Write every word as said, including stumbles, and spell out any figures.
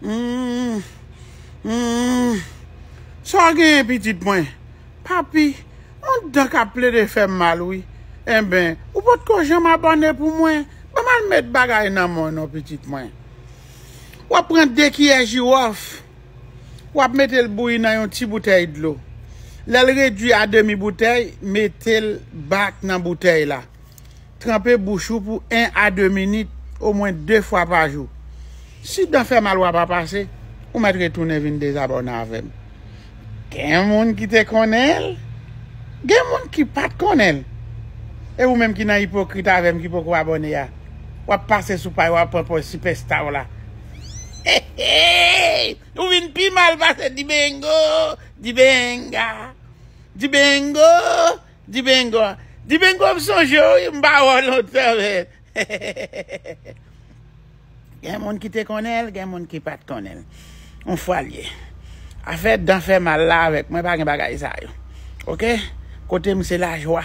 Hmm, hmm. Sa w genyen, pitit mwen? Papi, yon dan k ap plede fè m mal, wi. Enben, ou potko janm abòne pou mwen? Ban m al met bagay nan men w non, pitit mwen. W ap pran de kiyè jiwòf, w ap mete l bouyi nan yon ti boutèy dlo. Lè l redui a demi boutèy, mete l bak nan boutèy la. Tranpe bouch ou pou en a de minit, omwen de fwa pa jou. Si dan fè mal w ap pase, ou mèt retounen vin dezabòne avè m. Gen moun ki te konnen l, gen moun ki pa t konnen l. E ou menm ki nan ipokrit avè m ki poko abòne a, w ap pase sou pay, w ap pran pòz sipèsta w la. Ou vin pi mal pase Dibengo, Dibenga, Dibengo, Dibengo. Dibengo, m sonje w, wi, m pa wè w lontan, men. Gen moun ki te konnen l, gen moun ki pa t konnen l. Yon fwa l ye. Afè dan fè mal la avèk mwen, pa gen bagay sa yo. Oke? Kote m se lajwa.